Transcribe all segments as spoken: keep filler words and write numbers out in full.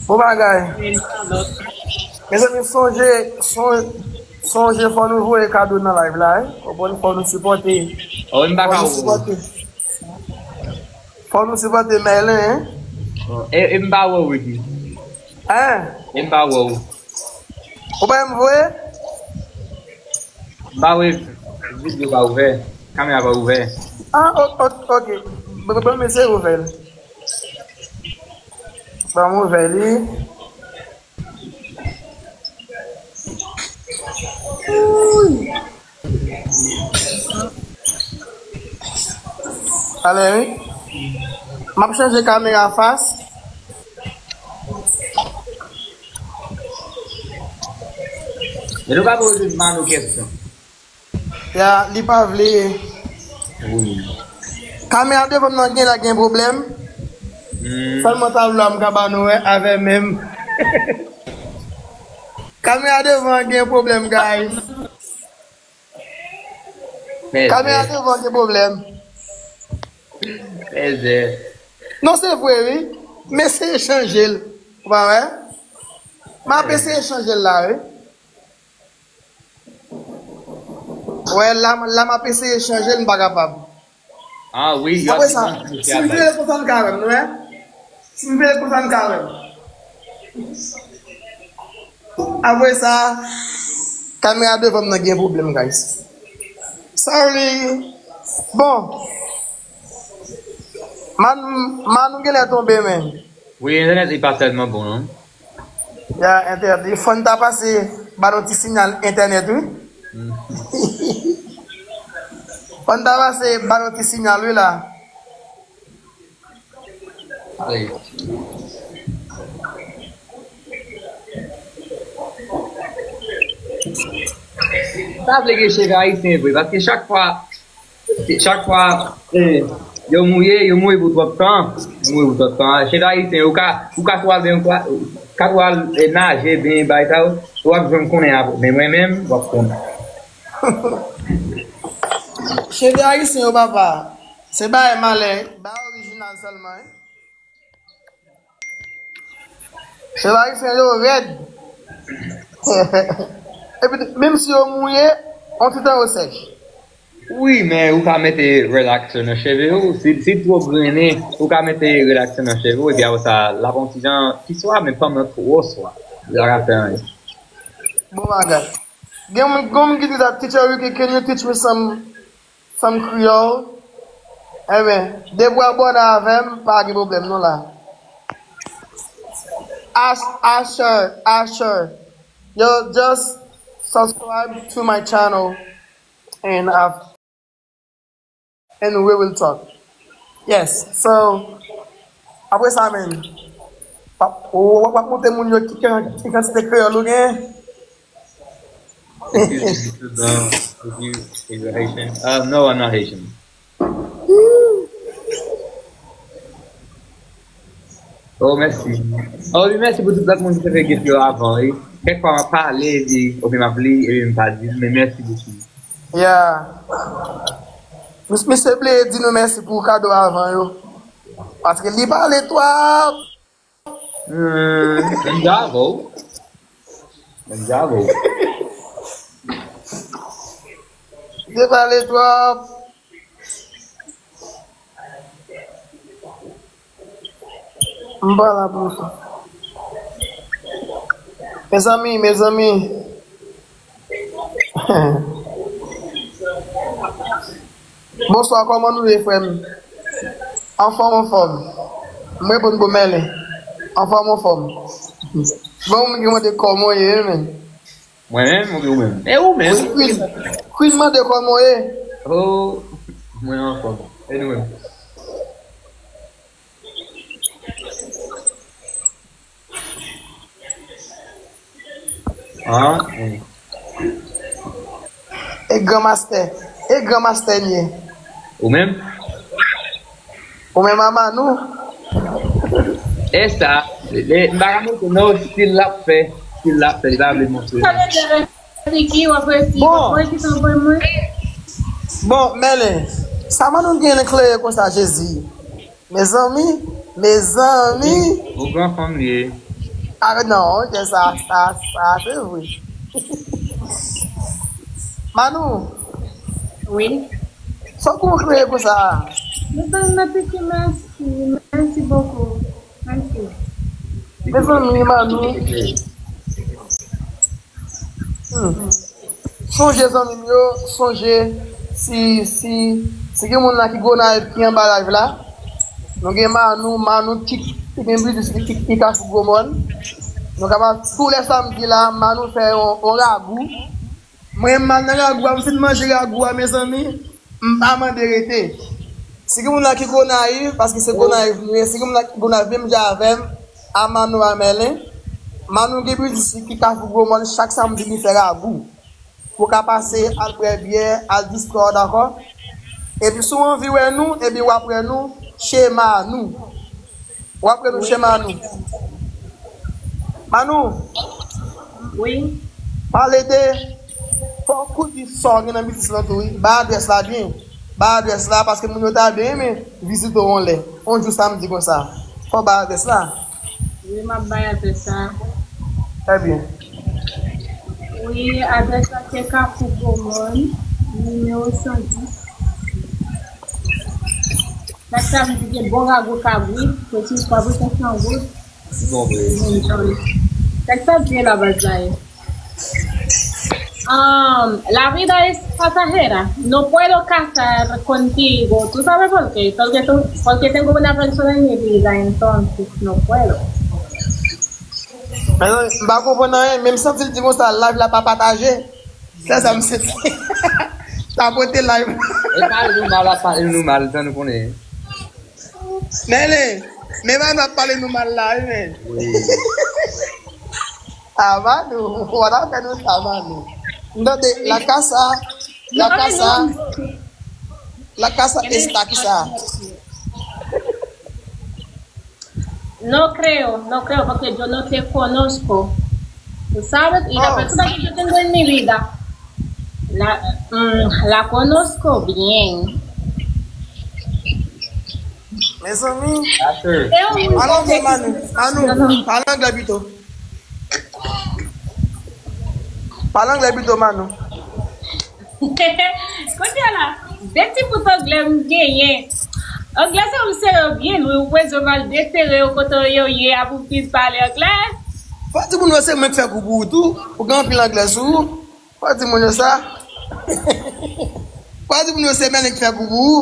Bon bagay. Mezanmi, sonje, sonje, sonje fò nou voye kado nan live la, wi. Konprann, fò nou sipòte. Oh, m pa ka wè w. Fò nou sipòte Merlin, hein? Oh, e, e m pa wè w, Ricky. Hein? E m pa wè w. Ou pa m voye? M pa wè, videyo pa ouvè. Kamera pa ouvè. Ah, o-, o-, ok. Bon, bon, mesye ouvè l. Ban m ouvè li. Ale, wi. M ap chanje kamera fas. Men nou pa poze Mano kesyon. Ya, li pa vle. Wi. Kamera devan m nan gen la gen pwoblèm. Hmm. Sèlman tablo a m ka ba nou wè avè menm. Kamera devan gen pwoblèm, guys. Kamera devan gen pwoblèm. Mèzè. Non, se vre, wi. M eseye chanje l. Ou pa wè? M ap eseye chanje l la, wi. Wè, la, la m ap eseye chanje l, m pa kapab. Ah wi, yo ap. Apre sa, si m vire konsa, n ka wè m, non, hein? Si m vire konsa, n ka wè m. Apre sa, kamera devan m nan gen pwoblèm, guys. Sorry. Bon. Man, man, nou genlè tonbe, men. Wi, entènèt li pa tèlman bon, non. Ya, entènèt li. Fò n ta pase ba nou ti sinyal entènèt, wi. Mm. Fò n ta pase ba nou ti sinyal, wi, la. Wi. Sa vle gen cheve ayisyen vre, paske chak fwa Chak fwa, eh, yo mouye, yo mouye pou twòp tan. Yo mouye pou twòp tan. Cheve ayisyen, ou ka, ou ka twal, ben, ou ka, ka twal, eh, naje, ben, bay sa yo. W ap jwenn konnen apre. Men mwen menm, w ap konnen. Cheve ayisyen yo, papa. Se bagay malè, bagay orijinal sèlman, hein. Cheve ayisyen yo rèd. Epi, menm si yo mouye, on ti tan yo sèch. Wi, men ou ka mete relaxer nan cheve ou. Si, si twò grennen, ou ka mete relaxer nan cheve ou, epi apre sa, l ap on ti jan ti swa, men pa twò swa. Li pa ka fè anyen. Bon bagay. Gen moun, gen moun ki di that, "Teacher Ricky, can you teach me some, some Creole?" Enben, depi w abòne avè m, pa gen pwoblèm non la. Ash-, Asher, Asher, yo, just subscribe to my channel and, uh, and we will talk. Yes, so, apre sa, men, w ap, w ap, w ap montre moun yo ki, ki, ki kantite kreyòl ou gen. Excuse me, Mister Brown, if you, if you're Haitian. Uh, no, I'm not Haitian. Oh, mèsi. Oh, wi, mèsi pou tout lòt moun ki te fè gift yo avan, wi. Kèk fwa, m ap pale, epi, oubyen m ap li, epi m pa di l, men mèsi bokou. Yeah. Mis-, misye bliye di nou mèsi pou kado avan yo. Paske li pale twòp. Hmm, menm jan avè w. Menm jan avè w. Li pale twòp. M pa la pou sa. Mezanmi, mezanmi. Bonswa, kòman nou ye, frè m? Anfòm, anfòm. M reponn pou Mèlen. Anfòm, anfòm. Bon, moun ki mande kòman w ye, men. Mwen menm, oubyen ou menm? E ou menm? Wi, Queen. Queen mande kòman w ye. Oh, mwen anfòm. E nou menm? Ah, hmm. E Grandmaster. E Grandmaster m ye. Ou menm? Ou menm a Manou? E sa, le, m pa ka montre non, stil l ap fè. Stil l ap fè, li pa vle montre. Sa vle di, Ricky, w ap resi, w ap resi san pran mwen. Bon, Mèlen, sa Manou gen klere konsa, Jezi. Mezanmi, mezanmi. Ou gran fanm li ye. Ah, non, ok, sa, sa, sa, se vre. Manou, wi. Sa w konn kreye konsa? Mezanmi, mèsi, mèsi bokou. Mèsi. Mezanmi, Manou. Hmm. Sonje zanmi m yo, sonje si, si, si gen moun la ki Gonayiv ki anba live la. Nou gen Manou, Manou ki, ki gen biznis li ki, ki Kafou Gwomòn. Nou kapab tou lè samdi la, Manou fè yon, yon ragou. Mwen m al nan ragou a, m fin manje ragou a, mezanmi, m pa mande rete. Si gen moun la ki Gonayiv, paske se Gonayiv nou ye, si gen moun la ki Gonayiv, menm jan avè m, a Manou a Mèlen, Manou gen biznis li ki Kafou Gwomòn, chak samdi li fè ragou. Pou ka pase, al bwè byè, al distrè w, dakò? Epi si w anvi wè nou, epi w ap wè nou, chema nou. W ap wè nou, chema nou. Manou, wi. Pale de, fò w kou di sa w gen nan biznis lan tou, wi. Bay adrès la byen. Bay adrès la, paske moun yo ta byen renmen vizite w yon lè. Yon jou samdi konsa. Fò w bay adrès la. Wi, m ap bay adrès la. Trè byen. Wi, adrès la se Kafou Gwomòn, nimewo san dis. Chak samdi gen bon ragou kabrit, se sou swasann goud. Bon, vre. Chak samdi la baz la ye. Um, la vida es pasajera. No puedo casar contigo. ¿Tú sabes por qué? Porque tú, porque tengo una persona en mi vida, entonces no puedo. Men non, m pa konprann anyen, men m santi l di konsa, live la pa pataje. Se sa m santi. Tapote live. E pale nou mal, ap pale nou mal, jan nou konnen. Men le, men Manou ap pale nou mal la, wi, men. Wi. Ah, Manou, w ap fè nou sa, Manou. M tande, la casa, la casa, la casa está kisa? No creo, no creo, porque yo no te conozco. ¿Tú sabes? Y la persona que yo tengo en mi vida, la, mm, la conozco bien. Mezanmi. Pale anglè, Manou. Manou, pale anglè pito. Pale anglè pito, Manou. Kounye a la, de ti bout anglè m genyen. Anglè sa m sere byen lwen, ou bezwen m al detere yo kote yo ye a pou m vin pale anglè. Fò di moun yo se mwen k fè kou pou ou tou, ou gen anpil anglè sou ou. Fò di moun yo sa. Fò di moun yo se Mèlen k fè kou pou ou.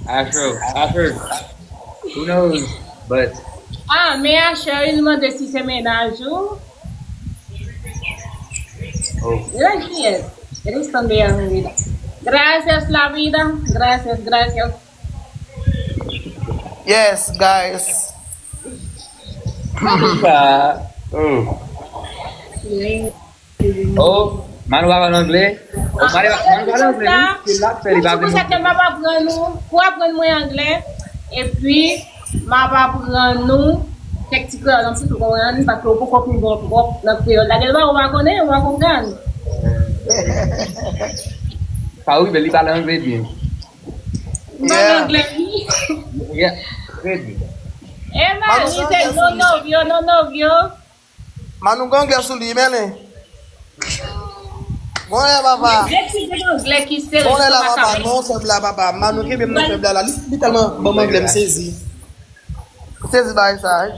Afro, Afro. Who knows? But ah, men Asher, li mande si se mennaj ou. Oh. Gracias. Eres tan bella, mi vida. Gracias, la vida. Gracias, gracias. Yes, guys. Sa, oh. Oh, Manou pa pale anglè. Oh, Manou, Manou pale anglè, wi. Se l ap fè li pa vle montre. Se pou sa ke m ap aprann ou, pou aprann mwen anglè. Epi, m ap aprann nou kèk ti kreyòl, yon ti tou konprann, paske ou poko fin bon twòp nan kreyòl la. Gen lè ou pa konnen, ou pa konprann. Sa rive, li pale anglè byen. M pale anglè byen. Yeah, trè byen. E Manou se no novio, no novio. Manou gen anglè sou li, men li. Bon, lè papa. Bon, lè la, papa. Non, fèb la, papa. Manou kenbe m nan fèb la, la. Li, li tèlman ban m anglè, m sezi. M sezi bagay sa, wi.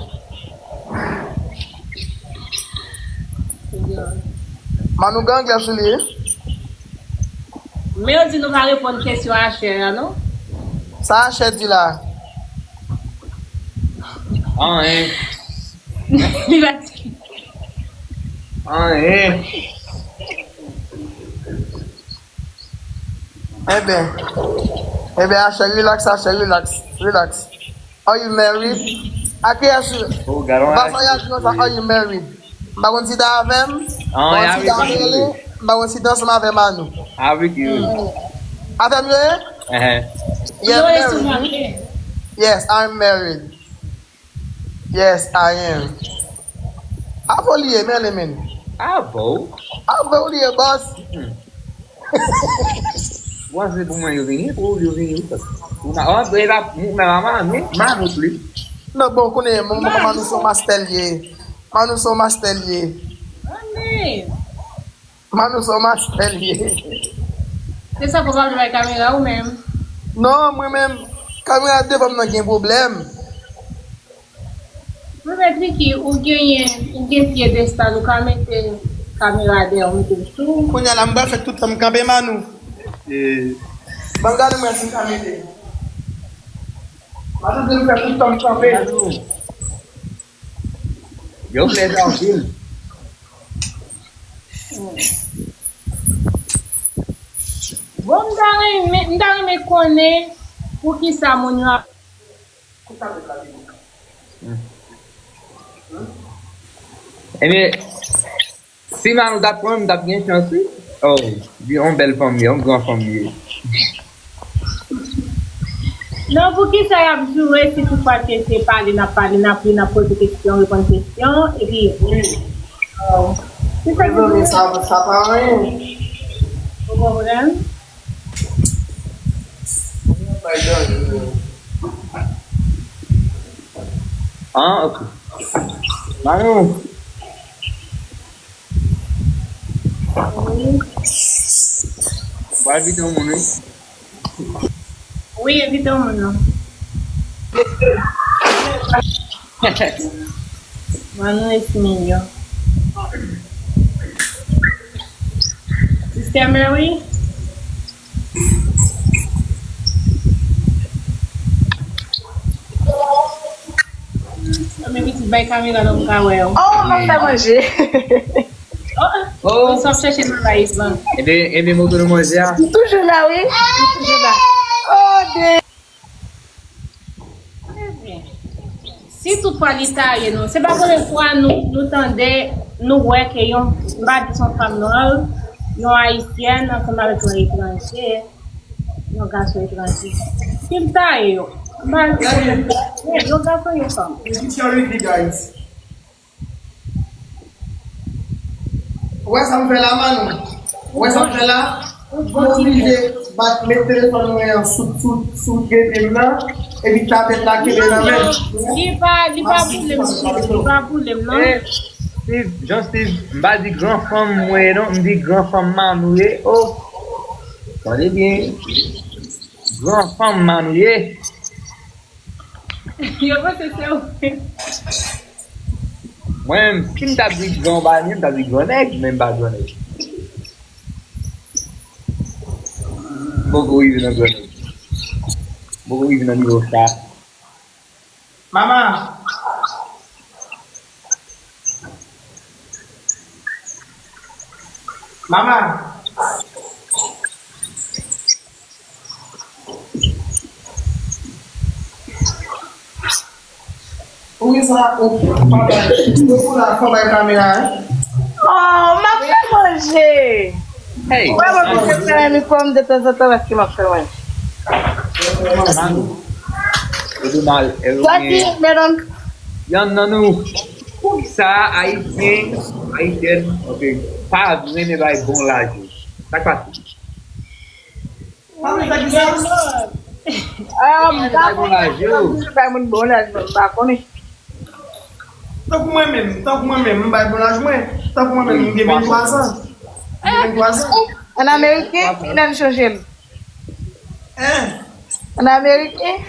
Manou gen anglè sou li, wi. Men yo di nou pa reponn kesyon Asher an, non? Sa Asher di la? Anyen. Li pa di. Anyen. Eben, eben, Asher, relax, Asher, relax, relax. Are you married? A kiyès ou? Oh, gad on. Vayaj nou sa, are you married? M pa konn si ta avè m. Ah, m pa konn si ta avè li. M pa konn si ta ansanm avè Manou. Avèk yo. Avè m yo ye? Yes, I'm married. Yes, I am. Avo li ye, men li men. Avo? Avo li ye, boss. Bon, se pou mwen yo vini, pou yo vini, wi, paske ou nan, ou nan, ou nan, ou nan, ou nan, Non, bon, konnen, mwen, mwen, Manou se yon mastè l ye. Manou se yon mastè l ye. Manou se yon mastè l ye. Se sa pou pa vle bay kamera ou menm. Non, mwen menm, kamera devan m nan gen pwoblèm. Mwen mèt Ricky, ou genyen, ou gen pye destal, ou ka mete kamera dèyè, ou mete l sou. Kounye a la, m pral fè tout tan m kanpe, Manou. E, ban m gade mwen si m ka mete. Manou vle m fè tout tan m kanpe. Yo flè sa anpil. Bon, m ta renmen, m ta renmen konnen poukisa moun yo ap Ebyen, si Manou t ap pran, m t ap gen chans, wi. Oh, li yon bèl fanm, li yon gran fanm, li. Non, poukisa y ap joure si toutfwa ke se pale, n ap pale, n ap ri, n ap poze kesyon, reponn kesyon, epi, oh, se sa ki sa, sa pa anyen. Ou konprann? Ah, ok. Manou. Wi. Ba invite yon moun, wi. Wi, envite yon moun non. Mwen nou esmin yo. Sistè Mary. Mwen pitit bay kamera non m ka wè w. Oh, m ap fè manje. Oh, oh. Sa ap chèche nan live lan. Ede, ede m otou nan manje a. M toujou la, wi. M toujou la. Oh, de. Ebyen, si toutfwa li ta ye nou, se pa premye fwa nou, nou tande, nou wè ke yon, m pa di se yon fanm nwa, yon ayisyèn ansanm avèk yon etranje, yon gason etranje. Si l ta ye yo, m pa di yon gason, yon fanm. Security guys. Ou wè sa m fè la, Manou? Ou wè sa m fè la? Mwen oblije bat, met telefòn mwen an sou, sou, sou trete m nan, epi tablet la kenbe nan men m. Li pa, li pa boule m, li pa boule m, non. Eh, Steve, Jean Steve, m pa di gran fanm mwen ye, non, m di gran fanm Manou ye. Oh, tande byen. Gran fanm Manou ye. Yo panse se ou. Mwen, si m ta di gran bagay, m ta di gran nèg, men m pa gran nèg. M poko rive nan gran nèg. M poko rive nan nivo sa. Mama! Mama! Poukisa ou pa bay, ou pou la fò bay kamera, hein? Oh, m ap fè manje. Hey. Wè, mwen, mwen fè yon mikwo m de tanzantan paske m ap fè manje. Manou. Ou di mal, e ou gen. Sa ki, medam? Yonn nan nou. Poukisa Ayisyen, Ayisyèn, ok, pa renmen bay bon laj yo? Sa k pase? Ah, m pa konnen. Bay moun bon laj, mwen, m pa konnen. Tankou mwen menm, tankou mwen menm, m bay bon laj mwen. Tankou mwen menm, m gen venntwa zan. M gen venntwa zan. An ameriken, kilè n chanje l? Hein? An ameriken?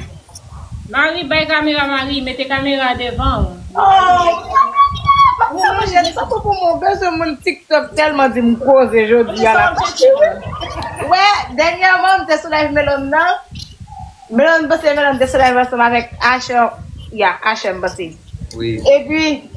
Marie, bay kamera, Marie, mete kamera devan w. Oh, kamera! M ap fè manje, tankou pou mwen, bezwen moun TikTok tèlman di m koze jodi a la. Wè, dènyèman, m te sou live Melon nan. Melon, m panse Melon te sou live ansanm avèk Asher. Ya, Asher, m panse. Wi. Epi,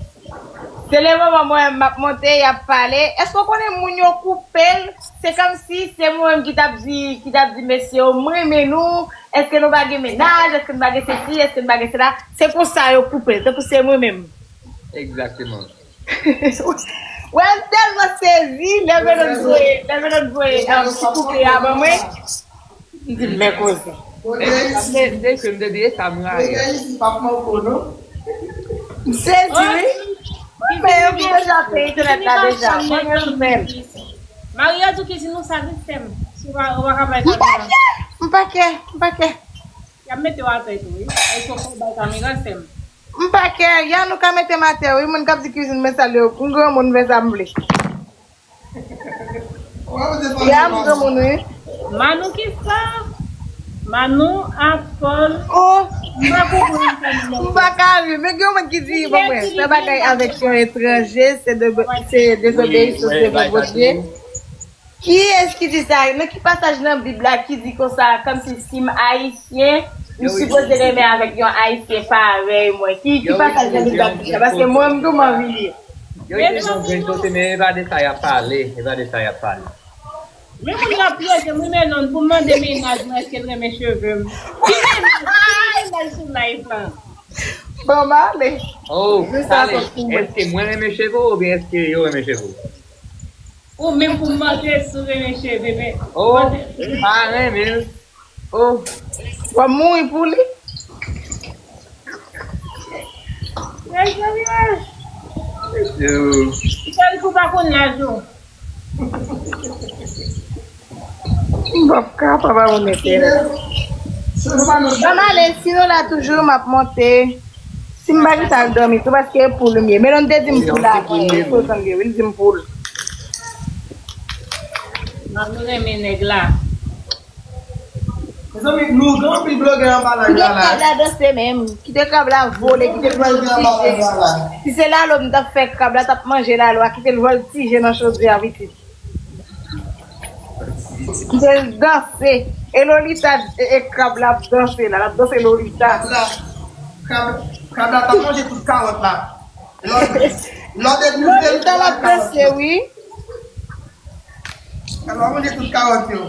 se le moman mwen, m ap monte, y ap pale. Èske w konnen moun yo koupe l? Se kòmsi se mwen menm ki t ap di, ki t ap di, "Mesye yo, m renmen nou. Èske nou pa gen mennaj? Èske nou pa gen sesi? Èske nou pa gen sela?" Se konsa yo koupe l, tankou se mwen menm. Egzakteman. Wè, m tèlman sezi, lè Melon voye, lè Melon voye, um, ti koupe a ban mwen. M di, "Men koze." M te, m te, m te di, "E sa m rayi." M sezi, wi. Men yo gen deja fè entènèt la deja. Mwen menm, menm. Maria di w ki si nou sa vit fè m. Si w pa, w pa ka bay kamera. M pa kè, m pa kè, m pa kè. Y ap mete w atè tou, wi. Ay, fò w bay kamera, sè m. M pa kè, ya nou ka mete m atè, wi, moun k ap di kizin mwen sal yo. M granmoun, m fè sa m vle. Ya m granmoun, wi. Manou ki sa? Manou a fòl. Oh, m pa konprann sa m nan. M pa ka ri. Men gen yon moun ki di, bon, mwen, fè bagay avèk yon etranje, se de, se dezobeyisans devan Bondye. Kiyès ki di sa? Nan ki pasaj nan Bib la ki di konsa, kòmsi si m ayisyen, m sipoze renmen avèk yon ayisyen parèy mwen? Ki, ki pasaj nan Bib la ki di sa? Paske mwen, m tou m anvi li. Yo, se yon grenn kote, men e pa de sa y ap pale. E pa de sa y ap pale. Men moun nan pyote m wi, men non, pou m mande mennaj mwen èske l renmen cheve m. Ki mennaj? Ki mennaj sou live lan? Bon, m ale. Oh, pale. Èske mwen renmen cheve w oubyen èske yo renmen cheve w? Ou menm pou m mande si w renmen cheve, men. Oh, m pa renmen l. Oh. W ap mouri pou li? Mezanmi, mesye. Sèl kou pa konn laj ou. M p ap kapab a moun entènèt. Ban m ale, si nou la toujou, m ap monte. Si m pa gentan al dòmi tou, paske e poul m ye. Men non te di m poul la, wi, e poul tann li, wi, li di m poul. Mwen renmen nèg la. Mezanmi, nou gen anpil blogè anba live la. Kite krab la danse menm. Kite krab la vole, kite l vòltije. Si se lalo m t ap fè, krab la t ap manje lalo a, kite l vòltije nan chodyè a, pitit. Kite l danse. E Lolita, e, e krab la ap danse la, l ap danse Lolita. Krab la, krab, krab la t ap manje tout kawòt la. Lòt, lòt epi Lolita l ap danse, wi. Krab la manje tout kawòt yo.